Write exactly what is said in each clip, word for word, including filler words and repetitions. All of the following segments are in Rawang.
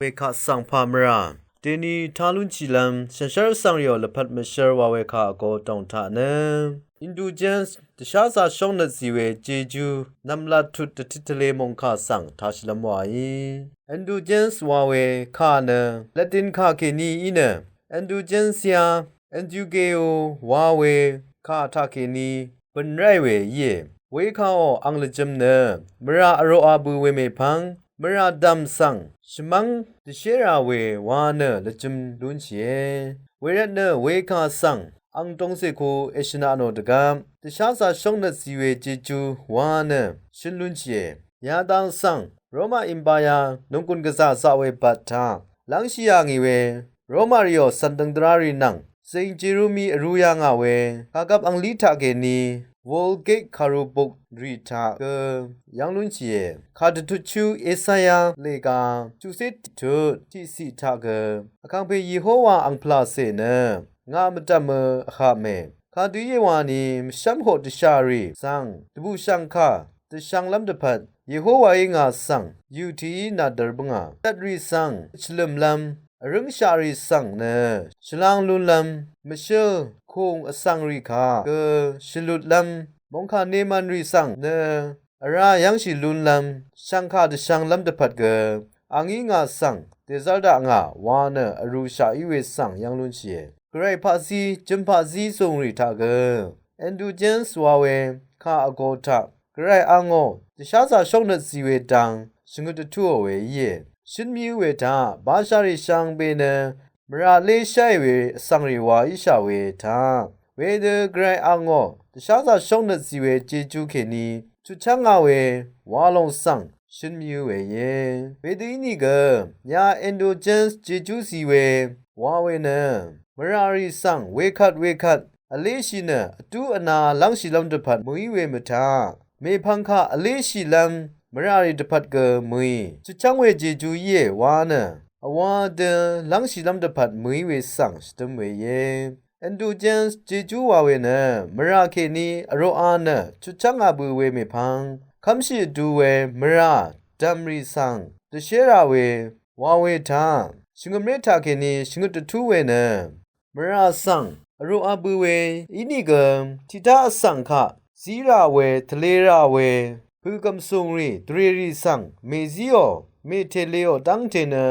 we kaq svng pà mvrà deni tá lúnshìlv́m shànshv́r vsvng rìò lvpat mvshv́r wa we kà vgo dòng taq nø indulgence dvsházā shóngnøt zì we jejú nv̀mlat tut dvtit tvlē mòngkà svng tāshìlv́m wàí. Indulgence wa we kà nø Latin kà kèní í nø indulgentia, indulgeo wa we kà taqkèní bø̀n ráì we íe. Wekàò ang lvjø̄m nø mvrà vroqa bø we mèpvng mvrà dv̀m svng shvmv́ng dvshérà we wa nø lvjø̄m lúnshìe. Wervtnø wekà svng ang dongcèku èshvnaq nò dvgvp dvsházā shóngnøt zì we jejú wa nø shø̀n lúnshìe. Yadang svng Roma Empire nònggùn gvzà zaq we bvt taq lv́ngshì yà ngì we Roma rìò cv̀n døng dvrá rì nvng zing Jerumi vrū yà ngà we kàgvp anglí taqkèní Vulgate kàrubuk rì taq gø yv́ng lúnshìe. Kà dvtutshú Esaya lèga chuqcé tiqtut tiqciq taq gø vkàngpè Yehowa ang pvlàcè nø ngà mvdv̀mø vhapmè. Kadø íe wani mvshv́mhoq dvshàrì svng dvbùshv̀ngkà dvshvnglv́m dvpvt Yehowaí ngà svng yùtií nàdvr bǿngà. Dvtrì svng shvlø̀mlv́m vrǿngshaqrì svng nø shvlang lunlv́m mvshǿl kùng vsvng rì kà gø shvlutlv́m mòngkà nemvnrì svng nø vrá yv́ngshì lunlv́m shv̀ngkà dvshvnglv́m dvpvt gø angí ngà svng dèzv́r daq ngà wa nø vrūshaq í we svng yv́ng lúnshìe. Gvray paqzí jø̀m paqzí zùngrì taq gø indulgence wa we kà vgo taq Gvray angò dvsházā shóngnøt zì we dang shvngøt dvtúò we íe. Shǿn mvyǿ we taq bashàrì shvngbe nø mvrà lé sháì we vsvng rì wa íshà we taq wedø Gvray angò dvsházā shóngnøt zì we jejú kèní chutchv́ngā we wa lòng svng shǿn mvyǿ we íe. Wedø ínìgø ya indulgence jejú zì we wa we nø mvràrì svng wekvt wekvt vléshì nø vdú vna lv́ngshìlv́m dvpvt mø̀í we mvtaq mèpvng kaq vléshìlv́m mvràrì dvpvt gø mø̀í chutchv́ng we jejú íe wa nø vwā dø lv́ngshìlv́m dvpvt mø̀í we svng shvdǿm we íe. Indulgence jejú wa we nø mvrà kèní vroqa nø chutchv́ngā bø we mèpvng kv́mshì vdu we mvrà dv̀mrì svng dvshérà we wa we taq shvngø̀mré taqkèní shvngøt dvtú we nø mvrà svng vroqa bø we ínìgø tiqdá vsvng kaq zí rà we tvlē rà we pø̀gv̀m sùngrì dvrèrì svng mèzíò mètèleò dv́ngte nø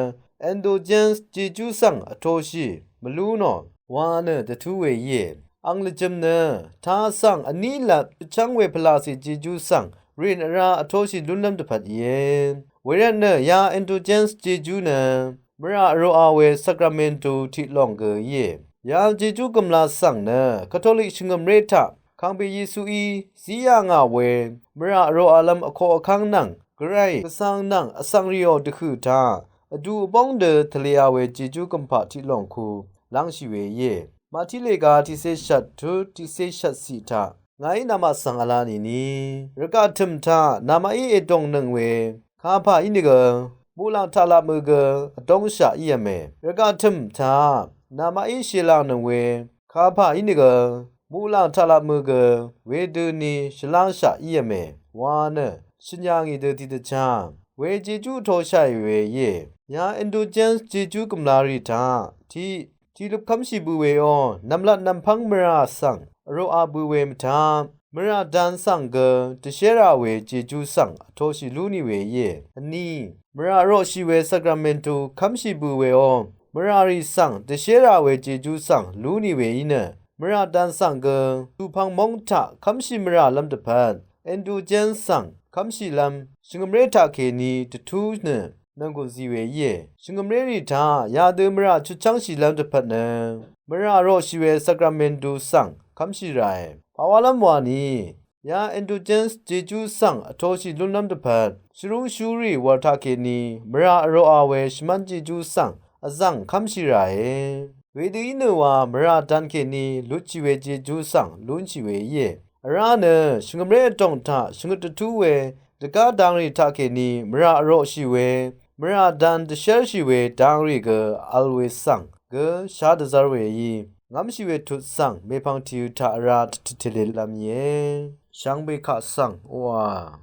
indulgence jejú svng vtoshì mvlú nò wa nø dvtú we íe. Ang lvjø̄m nø ta svng vní lvp dvchv́ng we pvlàcè jejú svng rìn vrá vtoshì lúnlv́m dvpvt íe. Wervtnø ya indulgence jejú nø mvrà vroqa we sakramentu tiq lòng gø íe. Ya jejú gø̀mla svng nø Katolik shvngø̀mré taq kàngpè Yesuí zí yà ngà we mvrà vroqalv́m vkoq vkv́ng nvng Gvray gvsvng nvng vsvng rìò dvhø̀ taq vdu vbóng dø tvlēā we jejú gø̀mpaq tiq lòng ku lv́ngshì we íe. Màtí lèga tiqcé shvt tut tiqcé shvt ciq taq ngàí namaq svng vla nìni rvgaq tø̀m taq namaqí èdòngnøng we kapà ínìgø muqlàng taq lap mø gø vdóngshaq ív̄me. Rvgaq tø̀m taq namaqí shèlàngnøng we kapà ínìgø muqlàng taq lap mø gø wedøni shvlángshaq ív̄me wa nø shø̀n yà ngì dø tiqdvchá we jejú vtoshàì we íe. Ya indulgence jejú gø̀mlarì taq tiq tiqløp kv́mshì bø weò nv̀mlat nv̀mpv́ng mvrà svng vroqa bø we mvtaq mvrà dan svng gø dvshérà we jejú svng vtoshì lú nì we íe. Vní mvrà vroqshì we sakramentu kv́mshì bø weò mvràrì svng dvshérà we jejú svng lú nì we í nø mvrà dan svng gø tupvng móng taq kv́mshì mvràlv́m dvpvt indulgence svng kv́mshìlv́m shvngø̀mré taqkèní dvtú nø nònggùn zi we íe. Shvngø̀mrérì taq yadø mvrà chutchv́ngshìlv́m dvpvt nø mvrà vroqshì we sakramentu svng kv́mshì ràe. Pàwálv́m wàni ya indulgence jejú svng vtoshì lúnlv́m dvpvt shvrúngshúrì wur taqkèní mvrà vroqa we shvmv́n jejú svng vzv̀ng kv́mshì ràe. Wedø í nø wa mvrà dan kèní lutshì we jejú svng lúnshì we íe. Vrá nø shvngø̀mré vdòng taq shvngøt dvtú we dvgá dangrì taqkèní mvrà vroqshì we mvrà dan dvshérshì we dangrì gø vl we svng gø shá dvzv́r weí ngv́mshì we tut svng mèpvng tìø taq vrá dvtøt tèlelv́m íe. Shvngbe kaq svng oqà